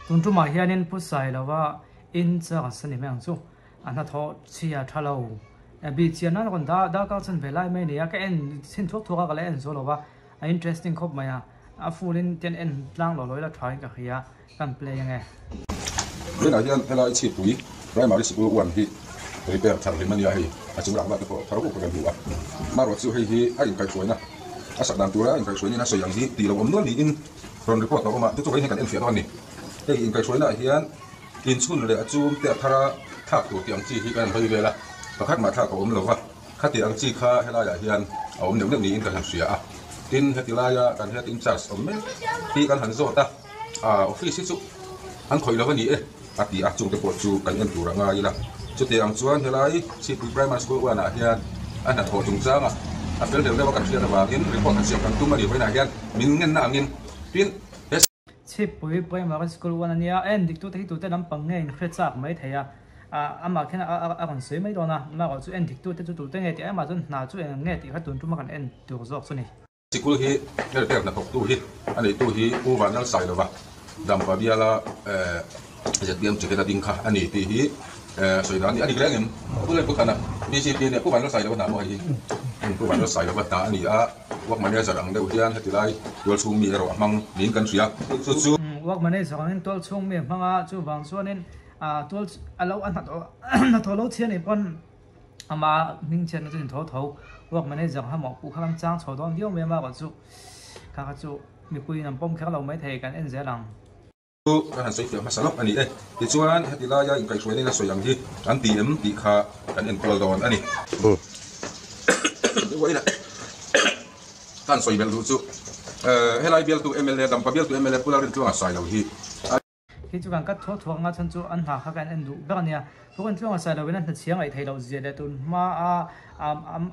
Tun tumah hianin Pu Sailova in chak an sa ni mai ang chu. A hnathawh chhia tha lo. Bih chian nan rawn dah darkar chhan ve lai mai a ni a, ka en chhin thuak thuak a, ka la en zo lo va, a interesting khawp mai a, a full in ten en tlang lo lo ila tha in ka hria, kan play ange. Tunah hian helai chhipui Primary Sikul 1 hi repair thar hlim a nia hei, a chung lakna te pawh thar vuk kan hmu a, marawh chu hei hi a inkaihhruaina a sak dan tura inkaihhruaina in a sawi ang hi tih lo awm nual niin rawn report a awm a, chu chu vawiin hian kan enfiah dawn a ni. Hei inkaihhruaina ah hian Inchhun leh a chum te a thar a thlak tur tih ang chi hi kan han hawi vel a, pakhat mah thlak a awm lo va, khati ang chi kha helaiah hian a awm neuh neuh niin kan han hria a. Tin, heti laia kan head in charge awm mek hi kan han zawt a, aah office hi chu an khawih lo a ni e a ti a, chungte pawh chu kan en tur a ngai ila. Chuti ang chuan helai Chhipui Primary School 1 ah hian a hnathawh chungchanga a fel deuh deuh a kan hriat avangin report han siam kan tum a nih vawiinah hian min ngenna angin tin he Chhippui Primary School 1 a nia, en dik tute hi tute lampang nge in hre chak mai thei a, amah khian a rawn sawi mai dawn a, amaherawh chu en dik tute chu tute nge tih amah chuan hna chu eng ang nge tih kha tun tuma kan en tur zawk chu ni. Sikul hi helper hnathawktu hi a neitu hi Pu Vanlal Sailova Dampa biala zpm ticket a ding kha a ni tih hi sawi dan a ni. A dik reng em? Pu Lalputhana bcp nia Pu Vanlal Sailova hna maw hei hi? Pu Vanlal Sailova hna a ni a. Work manager ang deuh hian heti lai tual chhung mi erawh a hmang niin kan hria. Chu chu. Work manager angin tual chhung mi a hmang a, chuvang chuanin tual a lo a hnathawh lo chhian nih pawn ama hming chhiatna chu in tho tho. Work manager kha mawh puh kha kan chang chho dawn viau mai a, amaherawh chu kha kha chu mipuiin an pawm kher lo maithei kan en zel ang. Chu kan han sawi fiah hmasa lawk a ni e. Tichuan, heti laia inkaihhruaina in a sawi ang hi an ti em tih kha kan enkual dawn a ni. Kan sawi belh duh chu helai bialtu mla, Dampa bialtu mla Pu Lalrintluanga sawi lo hi a. Khi chu kan kat thuak thuak anga chhan chu an hna kha kan en duh ber a nia. Pu Rintluanga sawi lo in a hna chhia ngaih theih loh zia leh tun hma a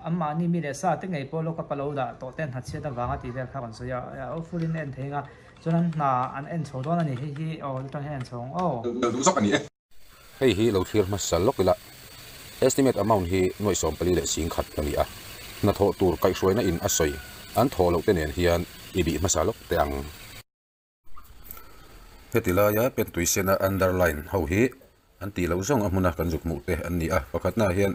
anmahni mi leh sa te ngei pawh lawk a palo dah tawh te an hna chhiat avanga tih vel kha kan sawi a, a full in a en thei anga. Chuan an hna an en chho dawn a ni, hei hi aw chuan hian en chho ang aw. Duh zawk a ni e. Hei hi lo thlir hmasa lawk ila, estimate amount hi nuaih 44,000 a ni a, hnathawh tur kaihhruaina in a sawi an thawh loh te nen hian i bih hmasa lawk teh ang. Heti laia pentui sena underline ho hi an tih loh zawng a hmuna kan zuk hmuh te an ni a, pakhatnaah hian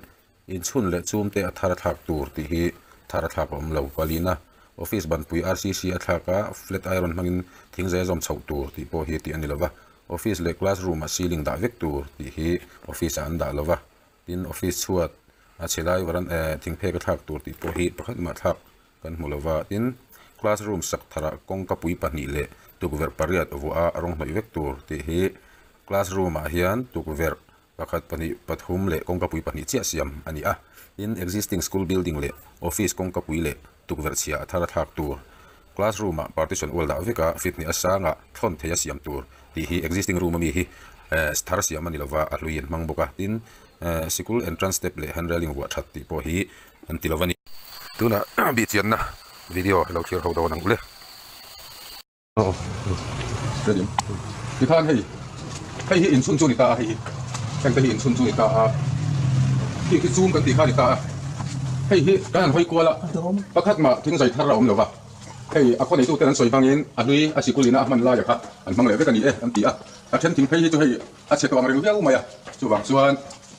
Inchhun leh chum te a thar a thlak tur tih hi thar a thlak a awm lo. Palina, Office banpui RCC a thlak a, flat iron hmangin thingzai a zawm chhoh tur tih pawh hi tih a ni lo va. Office leh class room ah ceiling dah vek tur tih hi office ah an dah lo va. Tin, office chhuat a chhe lai varan eh thingphek a thlak tur tih pawh hi pakhat mah thlak kan hmu lo va. Tin, class room sak tharah kawngka pui pahnih leh tukverh pariat vuah a rawng hnawih vek tur tih hi class room ah hian tukverh Pakhat, pahnih, pathum leh kawngkapui pahnih chiah siam a ni a. Tin, existing school building leh office kawngkapui leh tukverh chhia a thar a thlak tur, classroom ah partition ual dah vek a, fit hnih a sanga thlawn thei a siam tur tih hi existing room ami hi thar siam a ni lova, a hlui an hmang bawk a. Tin, sikul entrance step leh hand railing vuah that tih pawh hi an ti lo va ni. Tunah bihchianna video lo thlir ho dawn ang u le. Tikhan hei hei hi inchhun chu a ni ta a hei hi heng te hi inchhun chu a ni ta a khi khi chum kan tih kha a ni ta a hei hi kan han hawi kual a pakhat mah thing zai thar a awm lo va hei a khaw neitu ten an sawi hmangin a hlui a sikul ina a hman laia kha an hmang leh vek a ni e an ti a a then thing phei hi chu hei a chhe tawh ang reng viau mai a chuvang chuan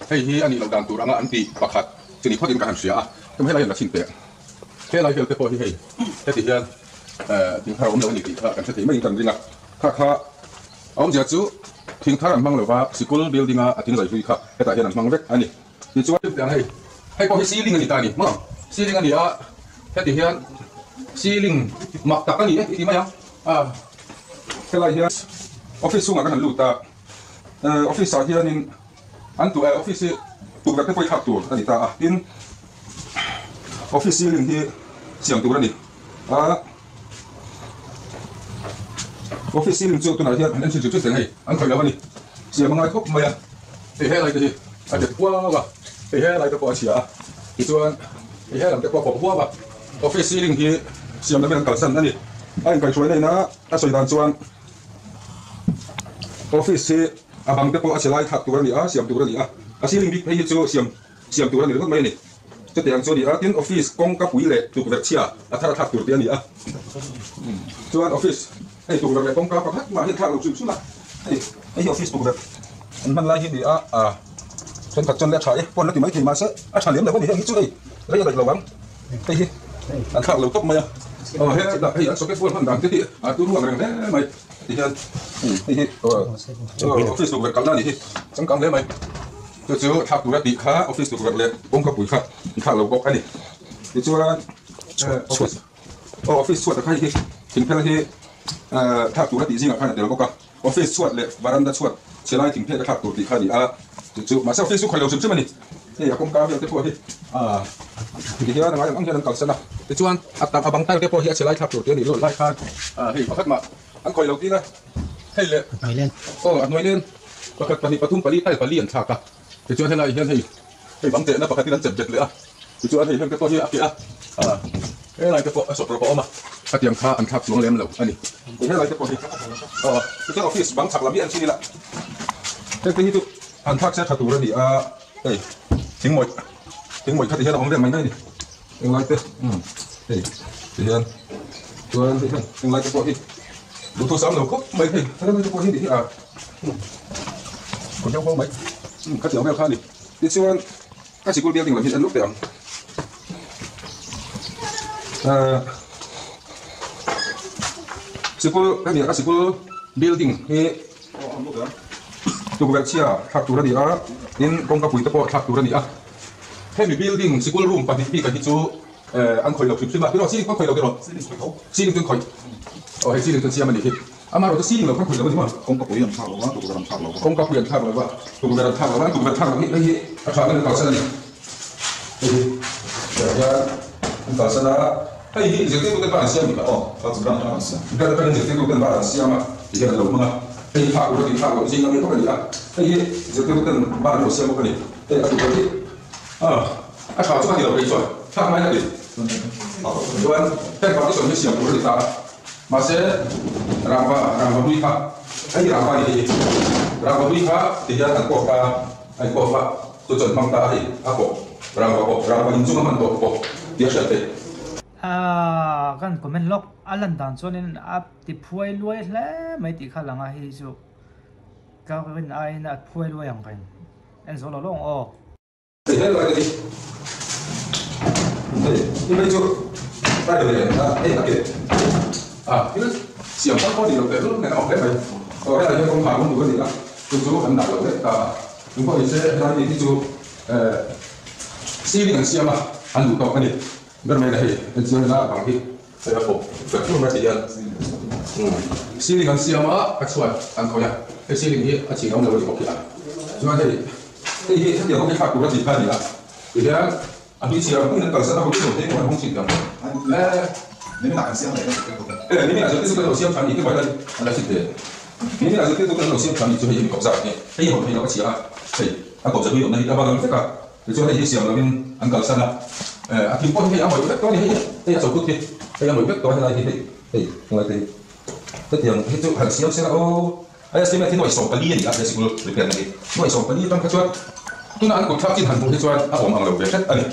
hei hi a nih loh dan tur anga an tih pakhat chu ni phawtin ka han hria a helai hian la chhin teh helai vel te pawh hi hei heti hian. Thing thar a awm lo a ni tih kha kan hre thei maiin kan ring a, kha kha a awmzia chu thing thar an hmang lo va, sikul building a a thing zai hlui kha hetah hian an hmang vek a ni. Tichuan hetiang hei, hei pawh hi ceiling a ni ta a ni maw? Ceiling a ni a, heti hian ceiling mak tak a ni e i ti mai ang a, helai hian office chhungah kan han lut a, office ah hianin an tu office hi tukverh te pawh i thlak tur a ni ta a, tin office ceiling hi siam tur a ni. A office ceiling chu tunah hian an en chhin chu chu hei an khawih lo a ni siam a ngai khawp mai a hei helai te hi a det huau a hei helai te pawh a chhia a tichuan hei helam te pawh a pawp huau a office ceiling hi siam lovin an kalsan a ni a inkaihhruai na ina a sawi dan chuan office hi a bang te pawh a chhe lai thlak tur a ni a siam tur a ni a a ceiling bik phei hi chu siam Siam tur a ni ringawt mai a ni. Chutiang chu a ni a, tin office kawngka pui leh tukverh chhia a thar a thlak tur tih a ni a. Chuan office hei tukverh leh kawngka pakhat mah hi a thlak lo chum chum a. Hei hei hi office tukverh an hman lai hi a ni a, ah thenkhat chuan le a tha e pawn la ti maithei mahse a tha lem lo a ni heng hi chu hei rei a daih lo ang hei hi an thlak lo tawp mai a aw he hei an socket wall hman dan te hi a tur ruak reng hle mai ti hian hei hi aw office tukverh kalna a nih hi changkang hle mai chu chu thlak tur a tih kha office tukverh leh kawngka pui kha an thlak lo bawk a ni tichuan office aw office chhuat a kha hei hi thingphel hi thlak tur a tih zingah khan a tel bawk a. Office chhuat leh varanda chhuat chhe lai thingphek a thlak tur tih kha a ni a, chu chu mahse office chu khawih lo hrim hrim a ni. Hei a kawngka vel te pawh hi aah ti hian a ngai ang ang hian an kalsan a, tichuan a tam a bang tile te pawh hi a chhe lai thlak tur tih a nih luat lai khan aah hei pakhat mah an khawih lo tir a, hei leh aw a hnuai len pakhat pahnih pathum pali tile pali an thlak a, tichuan helaiah hian hei hei bang tehna pakhatin an chep bet leh a. Tichuan hei heng te pawh hi a keh a, ah helai te pawh a sawp rawp a awm a, khatiang kha an thlak chuang lem lo a ni. Helai te pawh hi aw tichuan office bang chhak lam hi en chhin ila, heng te hi chu an thlak se tha tur a ni a, hei thingmawih thingmawih kha ti hian a awm vel mai mai a ni, henglai te umm hei ti hian chuan hei henglai te pawh hi duhthusam lo khawp mai hei helai te pawh hi ni hi a khaw deuh ho mai umm khatiang vel kha a ni tichuan. Ka sikul building lam hi en lawk teh ang. Ahh sikul hemi a sikul building hi tukverh chhia thlak tur a ni a, tin kawngka pui te pawh thlak tur a ni a. Hemi building sikul room pahnih bik ah hi chu eh an khawih lo hrim hrim a, tiraw ceiling pawh an khawih lo tiraw? Ceiling chu an khawih, aw hei ceiling chu an siam a nih hi. Amaherawhchu ceiling lo kha khawih lo a ni maw? Kawngka pui an thlak lo a, tukverh an thlak lo a. Kawngka pui an thlak lo a, tukverh an thlak lo a, tukverh thlak loh hi hei hi a tha in an kalsan a ni. Hei hi tukverh hian an kalsan a, hei hi zirtirtute ban an siam ni kha aw. Kha chu ban an siam. Ban atangin zirtirtuten ban an siam a, ti hian an lo hmang a. Hei hi thlak tur a tih thlak loh zing a mi bawk a ni a, hei hi zirtirtuten ban an lo siam bawk a ni. Hei a tukverh hi a tha chu a ni lo kei chuan thlak ngai ka ti. Chuan heng partition hi siam tur a ni ta a. Mahse, rangva, rangva hlui kha, hei rangva ni hei, rangva hlui kha ti hian an kawp a, a inkawp a, chu chuan hmang ta a hei, a kawp, rangva kawp, rangva in chunga hman tawh kawp tih a hriat theih. Aaa kan comment lawk, a lan dan chuanin a ti phuai luai hle mai tih kha lang a, hei chu ka rin aiin a phuai luai ang reng, en zawh lo lawng aw. Hei hel lai te hi hei hi mai chu a ri leh a hei a ke a thil siam tak pawh a ni lo teh lul nen a awm hle mai aw helai hian kawngkhar awm tur a ni a chu chu an dah lo vek ta a eng pawh ni se helai mi hi chu eh ceiling an siam a an duh tawk a ni ber mai na hei enchian ila bang hi hei a pawp vek hlur mai ti hian ceiling an siam a a chhuat an khawih a hei ceiling hi a chhin awm lo a ni bawk hi a chuan hei Hei hi hetiang ho hi thlak tur a tih kha a ni a, tihian a hming chhiar ang hmingin an kalsan a, ho chu hei an hawng chhin dang e. Nimin ah kan siam leh kan ti bawk a. E nimin ah zirtirtu kan lo siam tha ni te mai an la chhin ve. Nimin ah zirtirtu kan lo siam tha ni chu hei hi mi kawp zat nge hei hi hawn thei lo a chhia a, hei a kawp zat ui awmna hi a bang vek a, tichuan hei hi siam lovin an kalsan a, e a thing pawh hi hei a mawih vek tawh a ni hei hi hei a chokut hi hei a mawih vek tawh a helai hi hei hei tunlai te hi hetiang hi chu han siam sela aw. A estimate hi nuaih 14 a ni a, he sikul repair na hi nuaih 14 atang kha chuan tuna an kut thlak chin han hmuh hi chuan a awm ang lo ve hret a ni.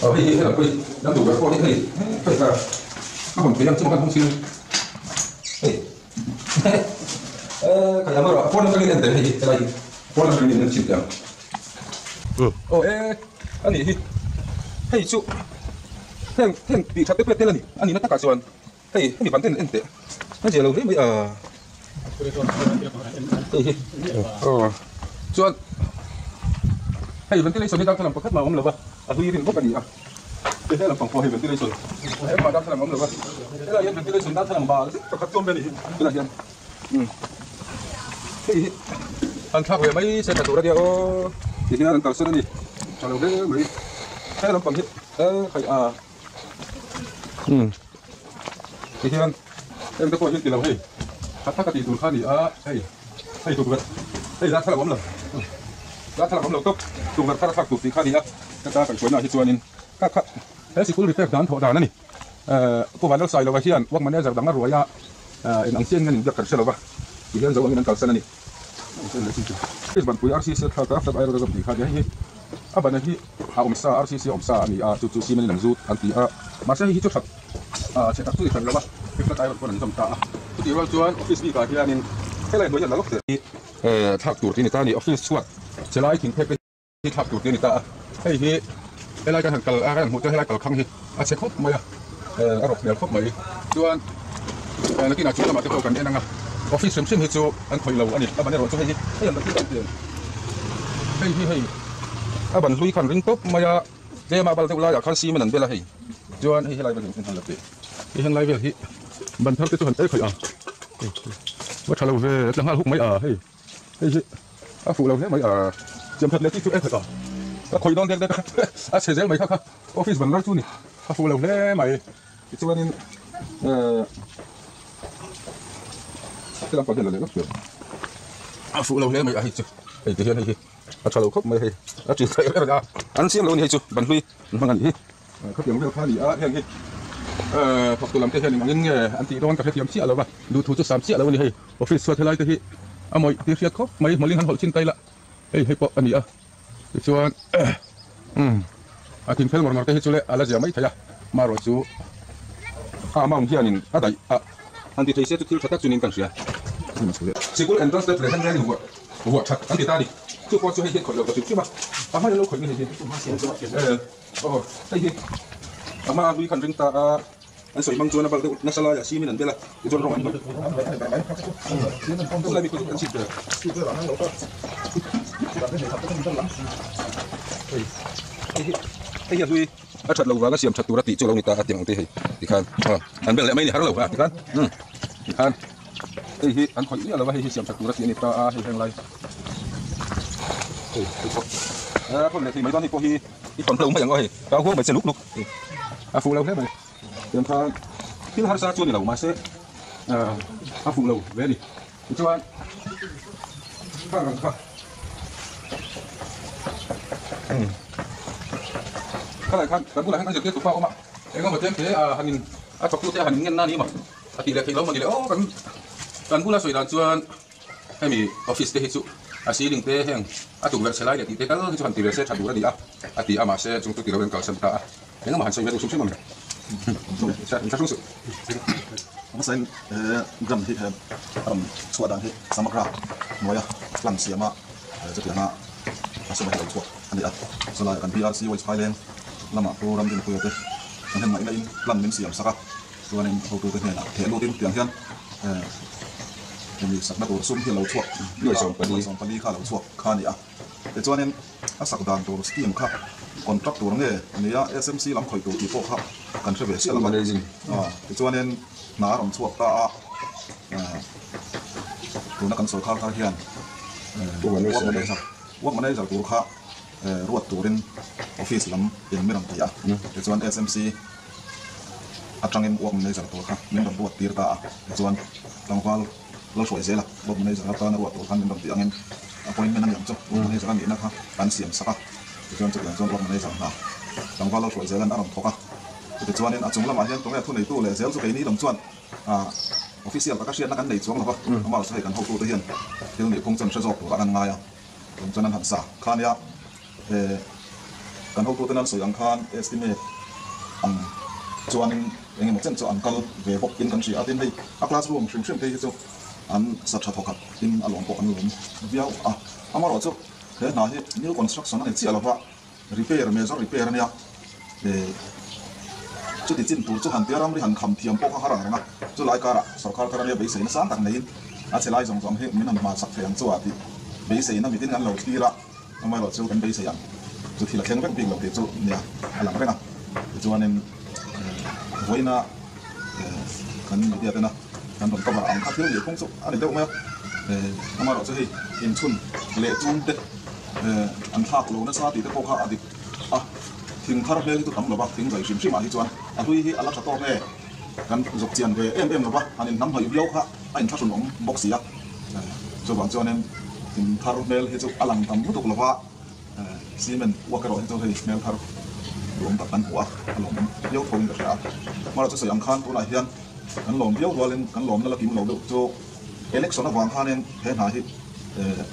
Aw hei hi helam pawh hi lam duh ber pawh hi hei hei kha a hawn thei ang chu maw kan hmang chin hei eh kha lam erawh phone atangin en teh hei hi helai hi phone atangin en chhin teh ang. Aw e a nih hi hei chu heng heng tih that te pawh tel a ni a nihna takah chuan. Hei hemi ban ten en teh a zia lo hle mai a hei hi aw chuan hei ventilation hi darthlalang pakhat mah a awm lo va a hlui rin bawk a ni a hei he lampang pawh hei ventilation engmah darthlalang a awm lo va helaiah hian ventilation darthlalang bal zet pakhat chu a awm ve a ni hi tunah hian umm hei hi an thlak ve mai se tha tur a nia aw ti hian an kalsan a ni tha lo hle mai he lampang hi hei a. Umm tihian heng te pawh hi ti lo hei khat tak a tih tur kha a ni a hei hei tukverh hei darthlalang awm lo darthlalang awm lo tawp tukverh thar a thlak tur tih kha a ni a heta kan hruaina ah hi chuanin kha kha he sikul repair dan thawh dan a ni ehh Pu Vanlalsailova hian work manager dang a ruai a ehh eng ang chian nge an inbiak kan hre lo va tihian zo angin an kalsan a ni. Banpui RCC thlak a flat iron a zawm tih kha nia hei hi a ban hi a awm sa RCC awm sa a ni a chu chu cement in an zut an ti a mahse hei hi chu that ah chhe tak chu ni hran lo a hei flat iron pawn an zawm ta a chutih rual chuan office bik ah hianin Helai hnuai hian la lawk teh. Thlak tur tih a ni ta a ni. Office chhuat chelai thingphek te hi thlak tur tih a ni ta a. Hei hi helai kan han kal a, kan han hmuh chuan helai kalkhang hi a chhe khawp mai a, a rawk hmel khawp mai. Chuan nakinah chung lamah te pawh kan en ang a, office hrim hrim hi chu an khawih lo a ni. A ban erawh chu hei hi hei an ban hei hi hei a ban hlui khan ring tawp mai a, tlema bal deuh laiah khan cement an bel a hei. Chuan hei helai vel hi han la teh. Hei henglai vel hi ban thar te chu han ei khawih ang. Va tha lo ve, a tla nghal huk mai a hei. Hei hi a fuh lo hle mai a, siam that leh chi chu e khawih a. Ka khawih dawn dek dek a, a chhe zel mai kha kha office ban lai chu ni, a fuh lo hle mai. Tichuanin ehh helam pang hian la leh lawk tur. A fuh lo hle mai a hei chu, hei ti hian hei hi a tha lo khawp mai hei, a ṭin theih reng a, an siam lo a ni hei chu ban hlui an hmang a nih hi. Khatiang vel kha a ni a, heng hi thawktu lam te hian engangin nge an tih dawn ka hrethiam chiah lo va, duhthu chu sam chiah lo a ni hei, office chhuat helai te hi a mawih tih hriat khawp mai, hmawlhin han hawlh chin ta ila hei hei pawh a ni a, tichuan umm a thingphel ngawr ngawr te hi chu le a la zia mai thei a, marawh chu a amount hianin a daih a, han ti thei se chu thil tha tak chu niin kan hria. Sikul entrance te leh handwriting vuah vuah that an ti ta a ni, chu pawh chu hei hi khawih lo ta hrim hrim a, a hmain an lo khawih nge hei hi. Aw hei hi a hma hlui khan ring ta a, an sawi hmang chuan a bal deuh nasa laiah simin an bel a, tichuan rawng an hnawih. Chulai mi kut an chhip ber. Hei hi hei hi a hlui a that lo vanga siam that tura tih chu lo ni ta a tiang ang te hei tikhan an bel leh mai ni har lo a tikhan tikhan hei hi an khawih miah lo a hei hi siam that tura tih a ni ta a hei heng lai hei hei pawh a thawn leh thei mai dawn hei pawh hi. I thawn hlo mai ang aw hei, ka huang mai che luk luk a fuh lo hle mai. Tiang khan thil harsa chu a ni lo mahse a fuh lo ve a ni. Tichuan khang ang kha khalai khan kan bulah hian kan zirtirtu pa a awm a, eng emaw tlem te a han in a thawktute a han in ngen na a ni maw a tih leh theih lo maw ni le aw kan kan bula sawi dan chuan. Hemi office te hi chu a ceiling te heng a tukverh chhe lai leh tih te tal hi chu han ti ve se tha tur a ni a, a ti a mahse chung chu ti lo in kalsan ta a, engemaw han sawi ve duh hrim hrim a mi? Intha hrung suh. Hmasain he gram hi he a rawn chhuah dan hi Samagra hnuaia plan siama chutianga a suma hi lo chhuak a ni a, chulaiah kan BRC Waste Phaileng lamah Pu Ramdinpuia te kan hem ngaihna in plan min siam sak a. Chuanin hotute hnenah theh lutin tiang hian hemi sakna tur sum hi a lo chhuak nuai 14 kha a lo chhuak kha a ni a. Tichuanin a sak dan tur scheme kha contract tur nge nia SMC lam khawih tur tih pawh kha kan hre ve chiah lo a. Tichuanin hna a rawn chhuak ta a, tuna kan sawrkhar thar hian work manager tur kha ruat turin office lam in min rawn ti a. Tichuan SMC atangin work manager tur kha min rawn ruat tir ta a, tichuan tlangval lo hruai zel a, work manager atana ruat tur khan min rawn tih angin appointment a ni ang chu, work manager a nihna kha kan siam sak a, tichuan chutiang chuan work manager hna tlangval lo hruai zel an a rawn thawk a, chutichuanin a chung lamah hian tunge thuneitu leh zel chu keini lam chuan ah official taka hriatna kan nei chuang lo va, amah chu hei kan hotute hian thil nihphung chu an hre zawk turah an ngai a, tum chuan an han sa kha nia. Kan hotute nan sawi ang khan estimate ang chuanin eng emaw chen chu an kal ve bawk in kan hria a, tin hei a classroom hrim hrim phei hi chu an sa tha thawkhat in a lawm pawh an lawm viau a, amaherawh chu he hna hi new construction a ni chiah lova repair major repair a nia chuti chin tur chu han tia ramri han kham thiam pawh kha har ang reng a, chulai karah sorkar thar a nia beiseina sang tak neiin a che lai zawng zawng hi min han hma chak thei ang chu a tih beiseina mitin kan lo thlir a. Amaherawh chu kan beisei ang chu thil a thleng vek bik lo tih chu nia a lang reng a, tichuanin vawiina kan media tena kan rawn cover ang kha thil nih phung chu a ni deuh mai a, amaherawh chu hei inchhun leh chung te an thlak lo nasa tih te pawh kha a dik a, thing thar hmel hi chu tam lo va, thing zai hrim hrim ah hi chuan a hlui hi a la tha tawk nge kan zawk chian ve em em lo va, an inhnam hnawih viau kha a inthlahrun awm bawk si a. Chuvang chuanin thing thar hmel hi chu a lang tam lutuk lo va, cement uak erawh hi chu hei hmel thar duhawm tak kan hmu a, a lawmawm viau tho in ka hria a. Hmara chu sawi ang khan tunah hian kan lawm viau rualin kan lawmna la kim lo deuh chu election avang khanin he hna hi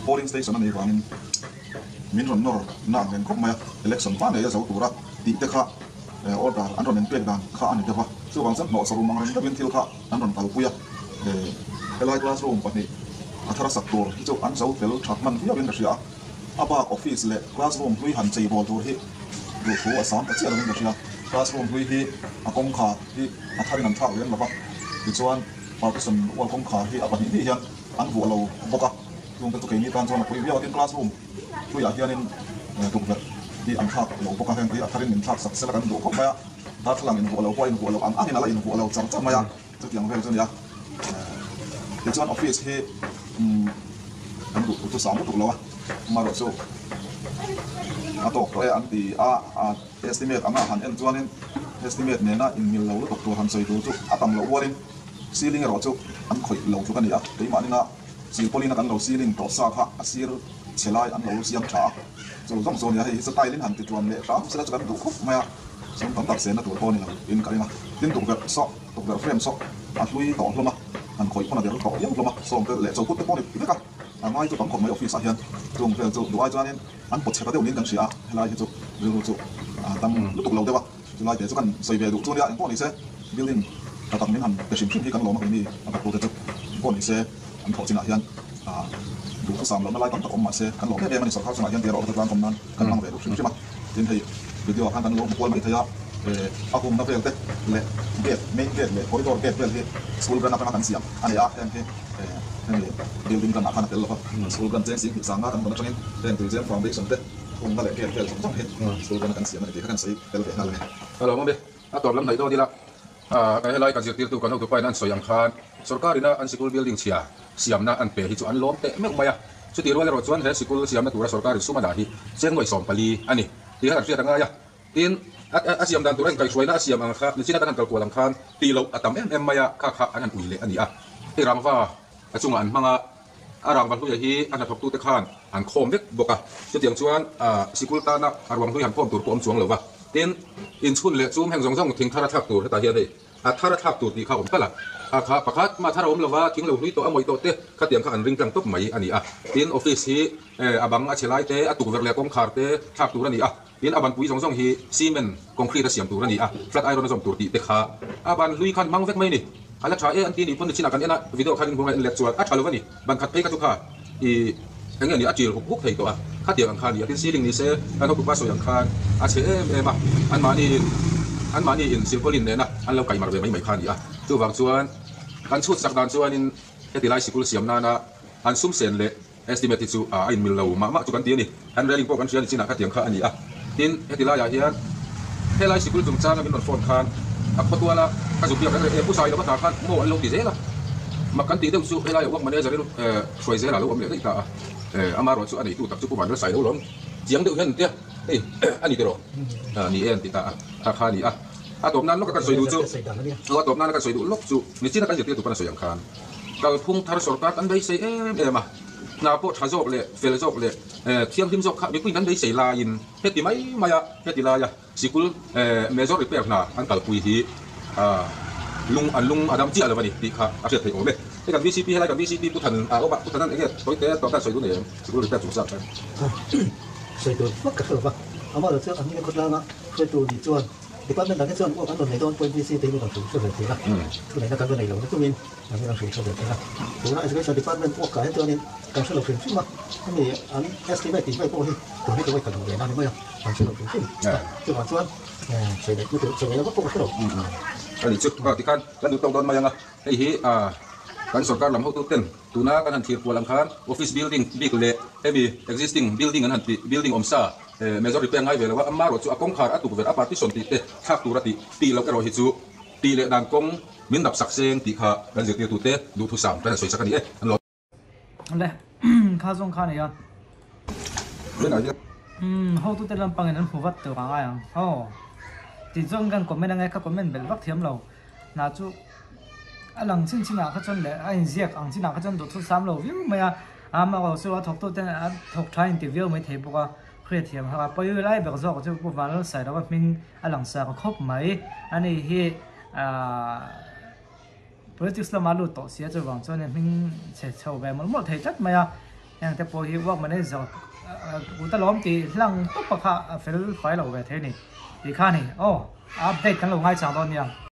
polling station a nih vangin min rawn nawr na ang reng khawp mai a, election hma ngei a zo tura tih te kha order an rawn inpek dan kha a ni deuh a, chuvang chuan hnawhchawrh um ang reng deuhin thil kha an rawn kalpui a, helai classroom pahnih A thar sak tur hi chu an zo fel tha hman viauin ka hria a, a bak office leh classroom hlui han chei bawl tur hi duhthu a sam ta chiah lovin ka hria. Classroom hlui hi a kawngkhar hi a tharin an thlak lem lova, tichuan partition wall kawngkhar hi a pahnih hnih hian an vuah lo bawk a, chungte chu keini tan chuan a pui viau a, tin classroom hluiah hianin tukverh hi an thlak lo bawk a, heng te hi a tharin min thlak sak sela kan duh khawp mai a, darthlalang invuah lo pawh a invuah lo ang angin a la invuah lo char char mai a. Chutiang vel chu a ni a, tichuan office hi kan duh tur chu sang lutuk lo a, amaherawh chu a tawk tawh e an ti a, estimate anga han en chuanin estimate nena inmil lo lutuk tur han sawi tur chu a tam loh rualin ceiling erawh chu an khawih lo tluk a ni a, keimahninga silpawlina kan lo ceiling tawh sa kha a sir chhe lai an lo siam tha a, chu zawng chu a ni a, hei hi chu tile in han ti tuan leh hram sela chu kan duh khawp mai a, sum tam tak senna tur pawh a ni lo in ka ring a, tin tukverh saw. Tukverh frame saw a hlui tawh hlawm a, han khawih pawn a der tawh viau hlawm a, sawm te leh chawlhkut te pawh ni vek a, a ngai chu tam khawp mai office ah hian chung vel chu duh ai chuanin an pawt chhe ta deuh niin kan hria a, helai hi chu rilru chu a tam lutuk lo deuh a, chulai te chu kan sawi ve duh chu nia engpawh ni se building tha tak min han pe hrim hrim hi kan lawm a keini a thawktu te chu engpawh ni se an thawh chinah hian duh thusam lohna lai tam tak awm mah se kan lawm em em a ni sorkar chungah hian tih erawh ka tlang kawm nan kan hmang ve duh hrim hrim a. Tin hei video ah khan kan lo hmu kual mai thei a, a humna vel te leh gate, main gate leh corridor gate vel hi school grant atanga kan siam a ni a, heng hi hemi building grant ah khan a tel lo va, school grant cheng sing hnih sanga kan dawn atangin heng Tuizem foundation te humna leh gate vel zawng zawng hi school grant a kan siam a ni tih kha kan sawi tel ve nghal a ni. Hello Mummy, a tawp lam hnaih dawn ila, kan helai kan zirtirtu kan hotupa in an sawi ang khan sorkar ina an sikul building chhia siamna an pe hi chu an lawm teh meuh mai a, chutih rual erawh chuan he sikul siamna tura sorkarin sum a dah hi cheng nuaih 14 a ni tih kha kan hriat a ngai a, tin a siam dan tura inkaihhruaina a siam ang kha nichina kan han kalkual ang khan tih loh a tam em em mai a, kha kha an han ui leh a ni a, hei rangva a chungah an hmang a, a rangva hluia hi a hnathawktute khan an khawm vek bawk a, chutiang chuan sikul tana a ruang hlui han khawm tur pawh awm chuang lo va, tin inchhun leh chum heng zawng zawng thing thar a thlak tur hetah hian hei. A thar a thlak tur tih kha awm tal a, a kha pakhat mah thar a awm lova, thing lo hlui tawh a mawih tawh te khatiang kha an ring tlang tawp mai a ni a. Tin, office hi a bang a chhe lai te, a tukverh leh kawngkhar te thlak tur a ni a. Tin, a banpui zawng zawng hi cement, concrete a siam tur a ni a, flat iron a zawm tur tih te kha a ban hlui khan hmang vek mai a ni. A la tha e an ti nih pawn nichinah kan en a, video khan in hmuh angai en let chuan a tha lo a ni. Ban khat phei kha chu kha i eng nge ni a ṭil huk huk thei tawh a, khatiang ang kha a ni a, tin ceiling ni se kan hotupa sawi ang khan a chhe em em a, anmahni in anmahni in silpawlin nena an lo kaih mar ve mai mai kha a ni a, chuvang chuan kan chhut sak dan chuanin heti lai sikul siam nana an sum sen leh estimate hi chu a inmil lo mah mah chu kan ti a ni, hand railing pawh kan hria ni chinah khatiang kha a ni a, tin heti laiah hian helai sikul chungchanga min rawn phone khan a khawtuala ka zuk biak reng reng e pu Sailova hna khan maw an lo ti zel a, mak kan tih deuh chu helaiah work manager in hruai zelah lo awm leh daih ta a, ama erawh chu a neitu tak chu Pu Vanlal Sailo lawm chiang deuh hian tia hei a ni tiraw ni e an ti ta a, kha kha a ni a, a tawp nan lawk a kan sawi duh chu a tawp nan a kan sawi duh lawk chu nichina kan zirtirtu pawn a sawi ang khan kalphung thar sorkar kan beisei em em a, hna pawh tha zawk leh fel zawk leh thianghlim zawk kha mipuiin kan beisei laiin heti mai mai a heti laia Sikul major repair hna an kalpui hi lung an lung a dam chiah lo a ni tih kha a hriat theih awm e. Hei kan VCP helai kan VCP Pu Than a awm a, Pu Thanan enge sawi te tawh khan sawi duh nei em sikul repair chungchang khan? Sawi tur vak ka hre lo va, amah lo chu an hming a khawtlanga hruaitu nih chuan department dang hi chuan work an rawn nei dawn pawhin VC te hi min rawn hrilh hre ve thin a, thuneihna kan la nei lo na chungin an rawn hrilh hre ve thin a. Tuna education department work ah hian chuanin kan hre lo hrim hrim a, hemi an estimate tih vel pawh hi tun hi ka vawi khat hmuh ve na a ni mai a. An hre lo hrim hrim a, chuvang chuan sawi leh na tur sawi leh vak pawh ka hre lo. A ni chu tikhan kan duh tawk dawn mai ang a, hei hi kan sorkar lam hotu ten tuna kan han thlir kual ang khan office building bik leh hemi existing building an han tih building awm sa major repair ngai ve lo a, amaherawh chu a kawngkhar a tukverh a partition tih te thlak tur a tih tih loh erawh hi chu tih leh dan kawng min dap sak seng tih kha kan zirtirtute duhthusam kan han sawi sak a ni e an lo. Le kha zawng kha nia. Umm hotu te lampang in an hmu vat tur a ngai ang aw ti chuan kan comment ange ka comment belh vak thiam lo hna chu a lang chin chin ah kha chuan leh a inziak ang chin ah kha chuan duhthut sam lo viau mai a amaherawhchu chu a thawk tu ten a thawk tha in ti viau mai thei bawk a hriatthiam kha a pawi lai ber zawk chu Pu Vanlalsailova hming a lang sa khawp mai ani hi ahh. Politics lamah lut tawh sia chuvang chuan in hming chhe chho ve mawlh mawlh thei tlat mai a, heng te pawh hi work manager kut alawm tih hlang tawp a kha a fel fai lo ve thei a ni tih kha a ni. Aw update kan lo ngaichang dawn nia.